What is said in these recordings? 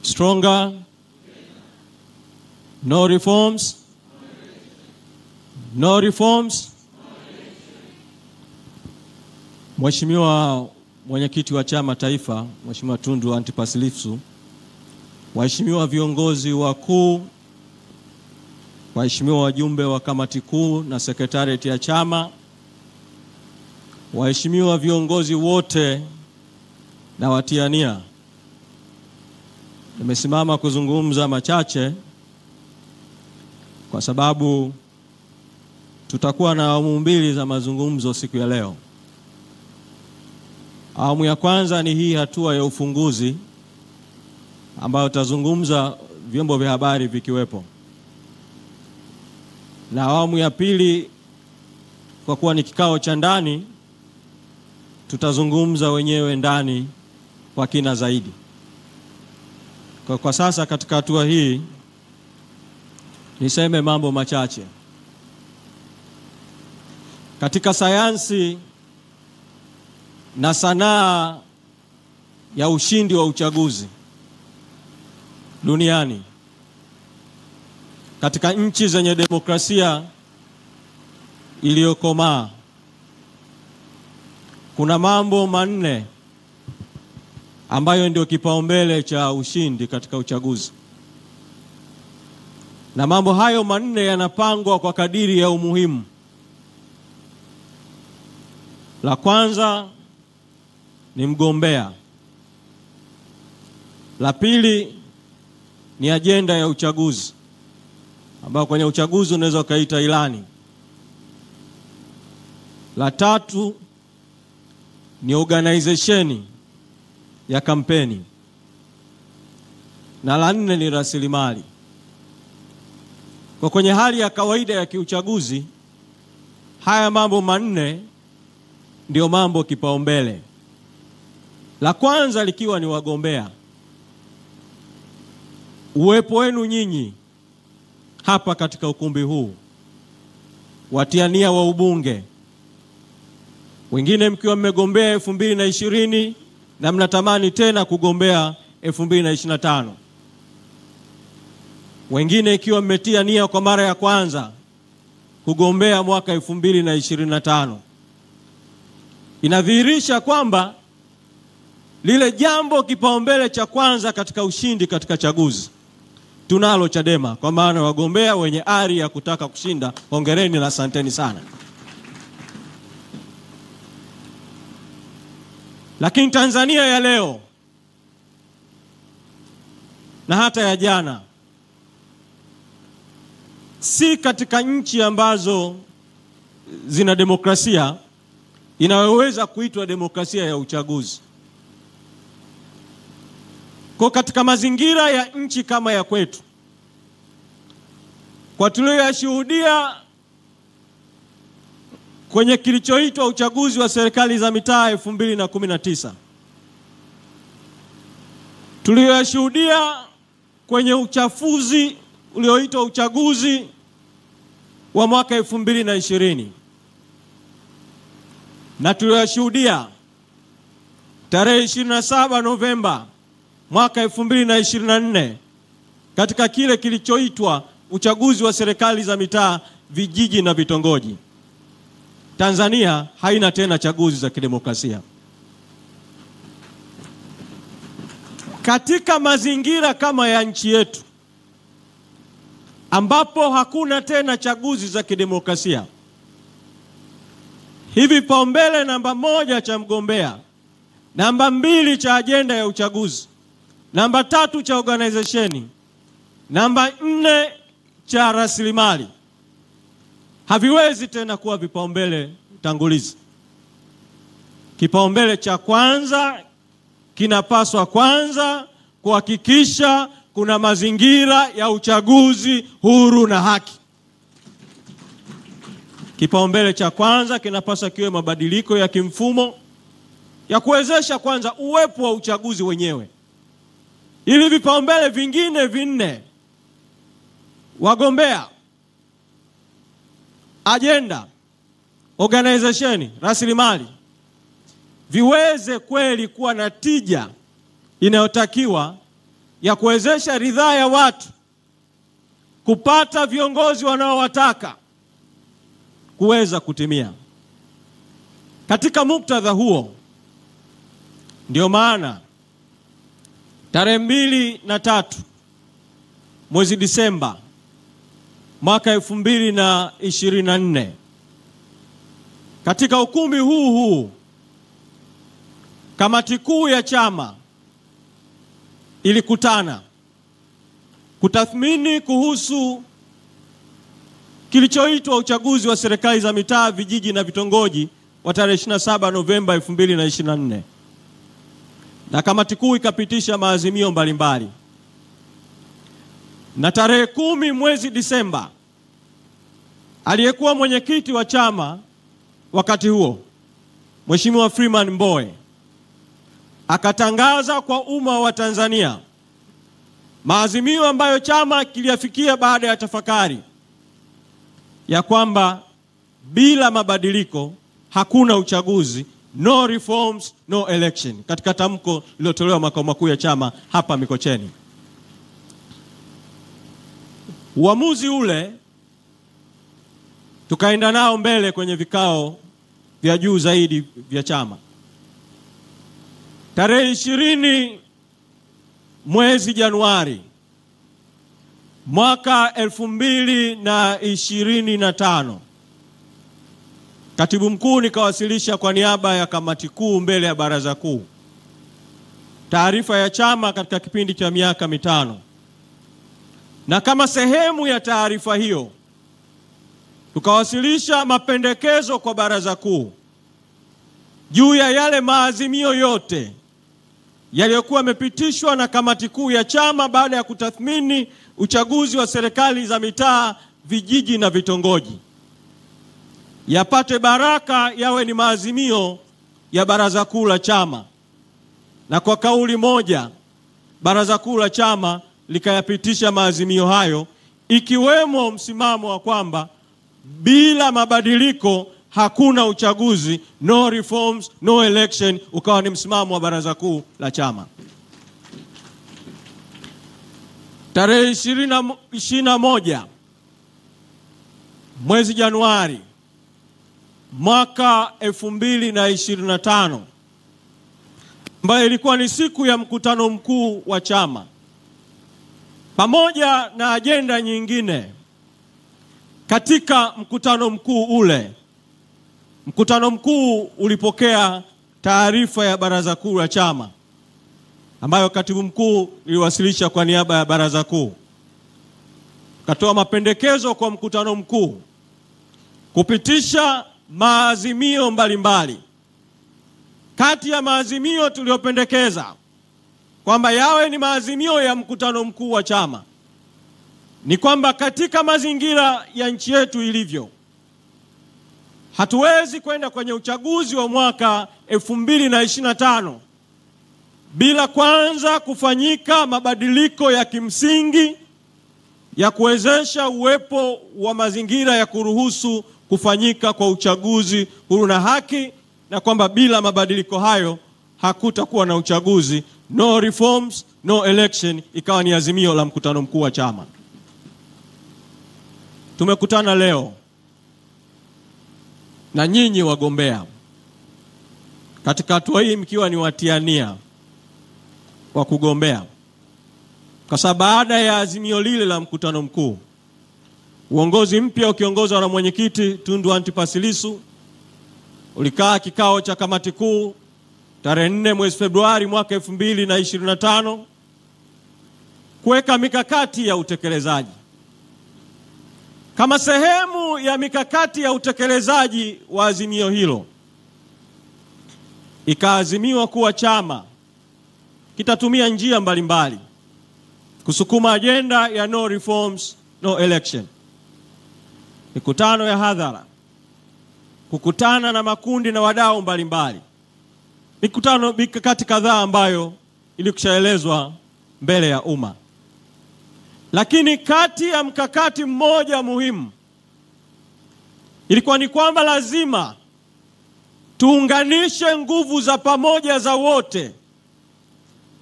Stronger. No reforms. No reforms. Mheshimiwa Mwenyekiti wa Chama Taifa, Mheshimiwa Tundu Antipas Lissu, waheshimiwa viongozi wakuu, waheshimiwa wajumbe wa kamati kuu na sekretarieti ya chama, waheshimiwa viongozi wote na watiania, nimesimama kuzungumza machache kwa sababu tutakuwa na awamu mbili za mazungumzo siku ya leo. Awamu ya kwanza ni hii hatua ya ufunguzi ambayo tutazungumza vyombo vya habari vikiwepo. Na awamu ya pili, kwa kuwa ni kikao cha ndani, tutazungumza wenyewe ndani kwa kina zaidi. Kwa sasa katika hatua hii niseme mambo machache. Katika sayansi na sanaa ya ushindi wa uchaguzi duniani, katika nchi zenye demokrasia iliyokomaa, kuna mambo manne ambayo ndio kipaumbele cha ushindi katika uchaguzi. Na mambo hayo manne yanapangwa kwa kadiri ya umuhimu. La kwanza ni mgombea. La pili ni ajenda ya uchaguzi, ambayo kwenye uchaguzi unaweza ukaita ilani. La tatu ni organization ya kampeni. Na la nne ni rasilimali. Kwa kwenye hali ya kawaida ya kiuchaguzi, haya mambo manne ndio mambo kipaumbele. La kwanza likiwa ni wagombea. Uwepo wenu nyinyi hapa katika ukumbi huu, watiania wa ubunge, wengine mkiwa mmegombea 2020 na mnatamani tena kugombea 2025, wengine ikiwa mmetia nia kwa mara ya kwanza kugombea mwaka 2025, inadhihirisha kwamba lile jambo kipaumbele cha kwanza katika ushindi katika chaguzi tunalo Chadema, kwa maana wagombea wenye ari ya kutaka kushinda. Hongereni na asanteni sana. Lakini Tanzania ya leo na hata ya jana si katika nchi ambazo zina demokrasia inayoweza kuitwa demokrasia ya uchaguzi. Kwa katika mazingira ya nchi kama ya kwetu, kwa tuliyoshuhudia kwenye kilichoitwa uchaguzi wa serikali za mitaa 2019, tuliyoshuhudia kwenye uchafuzi ulioitwa uchaguzi wa mwaka 2020, na tuliyoshuhudia tarehe 27 Novemba mwaka 2024 katika kile kilichoitwa uchaguzi wa serikali za mitaa, vijiji na vitongoji, Tanzania haina tena chaguzi za kidemokrasia. Katika mazingira kama ya nchi yetu ambapo hakuna tena chaguzi za kidemokrasia, hivi vipaumbele namba 1 cha mgombea, namba 2 cha ajenda ya uchaguzi, namba 3 cha organization, namba 4 cha rasilimali haviwezi tena kuwa vipaumbele tangulizi. Kipaumbele cha kwanza kinapaswa kwanza kuhakikisha kuna mazingira ya uchaguzi huru na haki. Kipaumbele cha kwanza kinapaswa kiwe mabadiliko ya kimfumo ya kuwezesha kwanza uwepo wa uchaguzi wenyewe, ili vipaumbele vingine vinne, wagombea, agenda, organization, rasilimali, viweze kweli kuwa na tija inayotakiwa ya kuwezesha ridhaa ya watu kupata viongozi wanaowataka kuweza kutimia. Katika muktadha huo, ndio maana tarehe 2 na 3 mwezi Disemba mwaka 2024 katika ukumbi huu huu kamati kuu ya chama ilikutana kutathmini kuhusu kilichoitwa uchaguzi wa serikali za mitaa, vijiji na vitongoji wa tarehe 27 Novemba 2024. Na kamati kuu ikapitisha maazimio mbalimbali. Na tarehe 10 mwezi Disemba, aliyekuwa mwenyekiti wa chama wakati huo, Mheshimiwa Freeman Mbowe, akatangaza kwa umma wa Tanzania maazimio ambayo chama kiliafikia baada ya tafakari ya kwamba bila mabadiliko hakuna uchaguzi, no reforms no election, katika tamko lililotolewa makao makuu ya chama hapa Mikocheni. Uamuzi ule tukaenda nao mbele kwenye vikao vya juu zaidi vya chama. Tarehe 20 mwezi Januari mwaka 2025, katibu mkuu nikawasilisha kwa niaba ya kamati kuu mbele ya baraza kuu taarifa ya chama katika kipindi cha miaka 5. Na kama sehemu ya taarifa hiyo tukawasilisha mapendekezo kwa baraza kuu juu ya yale maazimio yote yaliyokuwa yamepitishwa na kamati kuu ya chama baada ya kutathmini uchaguzi wa serikali za mitaa, vijiji na vitongoji, yapate baraka, yawe ni maazimio ya baraza kuu la chama. Na kwa kauli moja baraza kuu la chama likayapitisha maazimio hayo, ikiwemo msimamo wa kwamba bila mabadiliko hakuna uchaguzi, no reforms no election, ukawa ni msimamo wa baraza kuu la chama. Tarehe 21 mwezi Januari mwaka 2025, ambayo ilikuwa ni siku ya mkutano mkuu wa chama, pamoja na ajenda nyingine katika mkutano mkuu ule, mkutano mkuu ulipokea taarifa ya baraza kuu la chama ambayo katibu mkuu iliwasilisha kwa niaba ya baraza kuu. Katoa mapendekezo kwa mkutano mkuu kupitisha maazimio mbalimbali. Kati ya maazimio tuliyopendekeza kwamba yawe ni maazimio ya mkutano mkuu wa chama ni kwamba katika mazingira ya nchi yetu ilivyo, hatuwezi kwenda kwenye uchaguzi wa mwaka 2025 bila kwanza kufanyika mabadiliko ya kimsingi ya kuwezesha uwepo wa mazingira ya kuruhusu kufanyika kwa uchaguzi huru na haki, na kwamba bila mabadiliko hayo hakutakuwa na uchaguzi, no reforms no election, ikawa ni azimio la mkutano mkuu wa chama. Tumekutana leo na nyinyi wagombea katika hatua hii mkiwa ni watiania wa kugombea, kwa sababu baada ya azimio lile la mkutano mkuu, uongozi mpya ukiongozwa na mwenyekiti Tundu Antipas Lissu ulikaa kikao cha kamati kuu tarehe 4 mwezi Februari mwaka 2025 kuweka mikakati ya utekelezaji. Kama sehemu ya mikakati ya utekelezaji wa azimio hilo, ikaazimiwa kuwa chama kitatumia njia mbalimbali kusukuma ajenda ya no reforms no election: mikutano ya hadhara, kukutana na makundi na wadau mbalimbali, mikutano, mikakati kadhaa ambayo ilikushaelezwa mbele ya umma. Lakini kati ya mkakati mmoja muhimu ilikuwa ni kwamba lazima Tuunganishe nguvu za pamoja za wote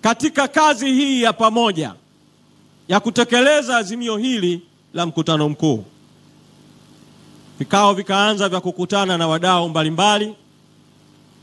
katika kazi hii ya pamoja ya kutekeleza azimio hili la mkutano mkuu. Vikao vikaanza vya kukutana na wadau mbalimbali.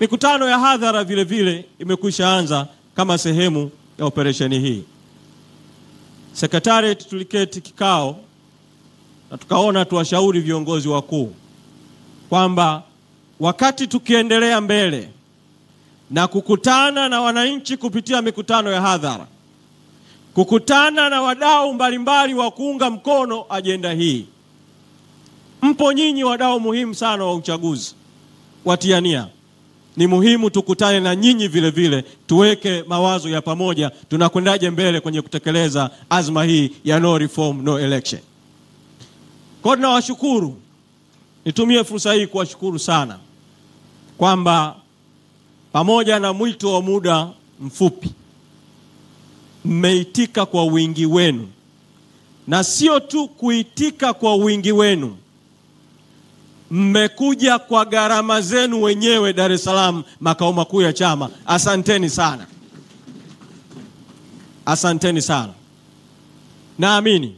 Mikutano ya hadhara vile vile imekwisha anza kama sehemu ya operesheni hii. Sekretariat tuliketi kikao na tukaona tuwashauri viongozi wakuu kwamba wakati tukiendelea mbele na kukutana na wananchi kupitia mikutano ya hadhara, kukutana na wadau mbalimbali wa kuunga mkono ajenda hii, mpo nyinyi wadau muhimu sana wa uchaguzi watiania, ni muhimu tukutane na nyinyi vile vile, tuweke mawazo ya pamoja tunakwendaje mbele kwenye kutekeleza azma hii ya no reform no election. Kwa tunawashukuru, nitumie fursa hii kuwashukuru sana kwamba pamoja na mwito wa muda mfupi mmeitika kwa wingi wenu, na sio tu kuitika kwa wingi wenu, mmekuja kwa gharama zenu wenyewe Dar es Salaam, makao makuu ya chama. Asanteni sana, asanteni sana. Naamini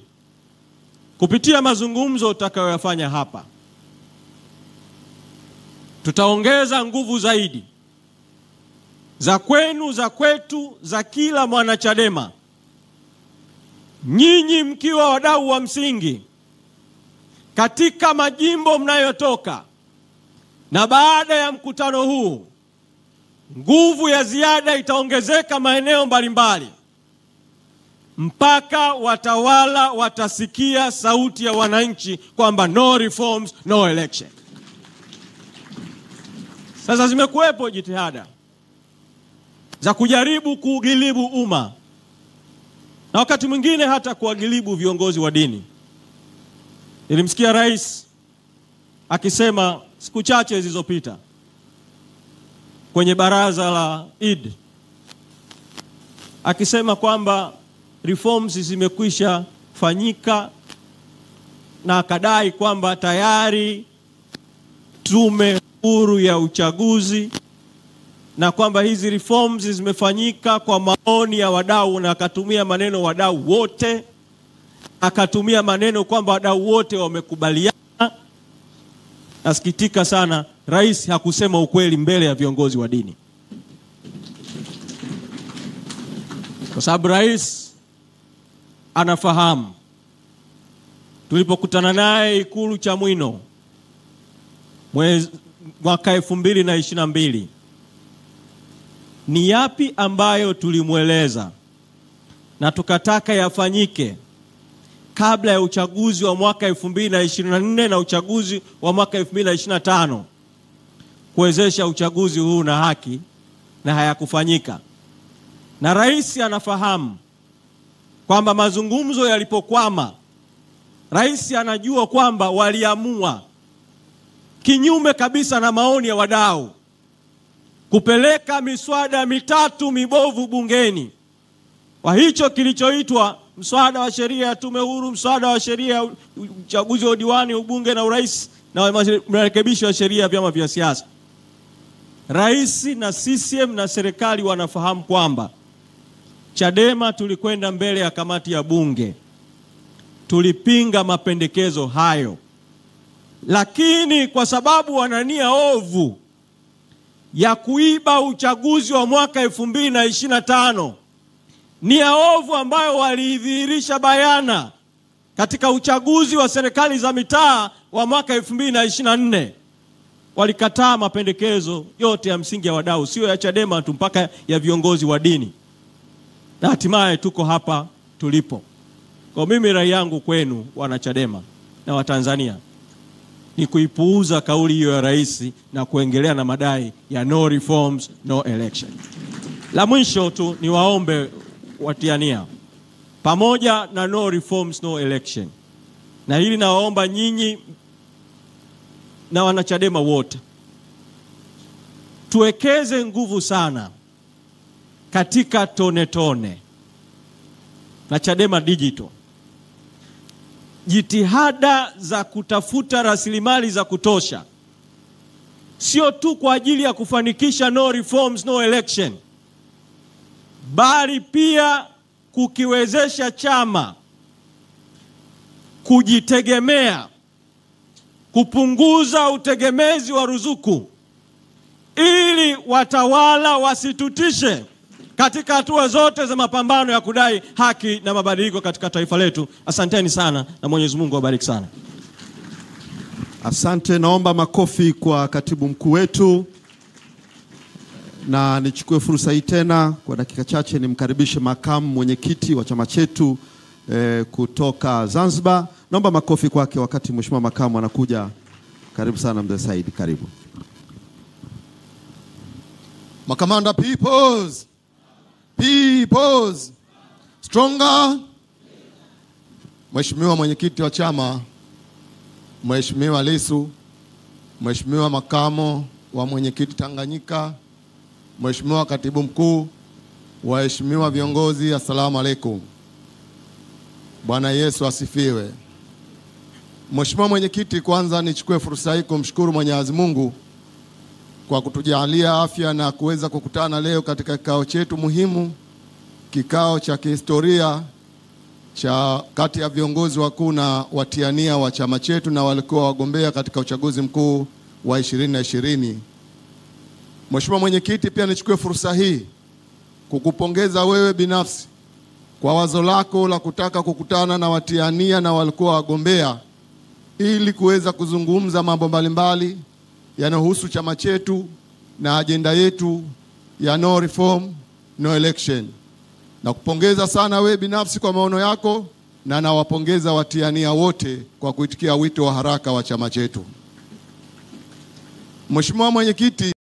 kupitia mazungumzo utakayoyafanya hapa tutaongeza nguvu zaidi za kwenu, za kwetu, za kila mwanachadema, nyinyi mkiwa wadau wa msingi katika majimbo mnayotoka. Na baada ya mkutano huu nguvu ya ziada itaongezeka maeneo mbalimbali mpaka watawala watasikia sauti ya wananchi kwamba no reforms no election. Sasa zimekuwepo jitihada za kujaribu kuugilibu umma na wakati mwingine hata kuwagilibu viongozi wa dini. Nilimsikia rais akisema siku chache zilizopita kwenye baraza la Eid, akisema kwamba reforms zimekwisha fanyika, na akadai kwamba tayari tume huru ya uchaguzi na kwamba hizi reforms zimefanyika kwa maoni ya wadau, na akatumia maneno wadau wote, akatumia maneno kwamba wadau wote wamekubaliana. Nasikitika sana, rais hakusema ukweli mbele ya viongozi wa dini, kwa sababu rais anafahamu tulipokutana naye Ikulu Chamwino mwaka 2022 ni yapi ambayo tulimweleza na tukataka yafanyike kabla ya uchaguzi wa mwaka 2024 na uchaguzi wa mwaka 2025 kuwezesha uchaguzi huu na haki, na hayakufanyika. Na rais anafahamu kwamba mazungumzo yalipokwama, rais anajua kwamba waliamua kinyume kabisa na maoni ya wadau kupeleka miswada mitatu mibovu bungeni, kwa hicho kilichoitwa mswada wa sheria ya tume huru, mswada wa sheria ya uchaguzi wa diwani, ubunge na urais, na marekebisho ya sheria ya vyama vya siasa. Rais na CCM na serikali wanafahamu kwamba Chadema tulikwenda mbele ya kamati ya bunge, tulipinga mapendekezo hayo, lakini kwa sababu wana nia ovu ya kuiba uchaguzi wa mwaka 2025, nia ovu ambayo waliidhihirisha bayana katika uchaguzi wa serikali za mitaa wa mwaka 2024, walikataa mapendekezo yote ya msingi ya wadau, sio ya Chadema tu, mpaka ya viongozi wa dini, na hatimaye tuko hapa tulipo. Kwa mimi rai yangu kwenu wanachadema na Watanzania ni kuipuuza kauli hiyo ya rais na kuendelea na madai ya no reforms no election. La mwisho tu ni waombe watiania, pamoja na no reforms no election, na hili nawaomba nyinyi na wanachadema wote, tuwekeze nguvu sana katika tone tone na Chadema Digital. Jitihada za kutafuta rasilimali za kutosha sio tu kwa ajili ya kufanikisha no reforms no election, bali pia kukiwezesha chama kujitegemea, kupunguza utegemezi wa ruzuku, ili watawala wasitutishe katika hatua zote za mapambano ya kudai haki na mabadiliko katika taifa letu. Asanteni sana na Mwenyezi Mungu awabariki sana. Asante, naomba makofi kwa katibu mkuu wetu. Na nichukue fursa hii tena kwa dakika chache nimkaribishe makamu mwenyekiti wa chama chetu kutoka Zanzibar. Naomba makofi kwake wakati mheshimiwa makamu anakuja. Karibu sana mzee Said, karibu. Makamanda peoples, peoples, stronger. Mheshimiwa mwenyekiti wa chama, Mheshimiwa Lissu, Mheshimiwa makamo wa mwenyekiti Tanganyika, Mheshimiwa katibu mkuu, waheshimiwa viongozi, assalamu alaikum. Bwana Yesu asifiwe. Mheshimiwa mwenyekiti, kwanza nichukue fursa hii kumshukuru Mwenyezi Mungu kwa kutujalia afya na kuweza kukutana leo katika kikao chetu muhimu, kikao cha kihistoria cha kati ya viongozi wakuu na watiania wa chama chetu na walikuwa wagombea katika uchaguzi mkuu wa 2020. Mheshimiwa mwenyekiti, pia nichukue fursa hii kukupongeza wewe binafsi kwa wazo lako la kutaka kukutana na watiania na walikuwa wagombea ili kuweza kuzungumza mambo mbalimbali yanayohusu chama chetu na ajenda yetu ya no reform no election. Na kupongeza sana wewe binafsi kwa maono yako, na nawapongeza watiania wote kwa kuitikia wito wa haraka wa chama chetu. Mheshimiwa mwenyekiti,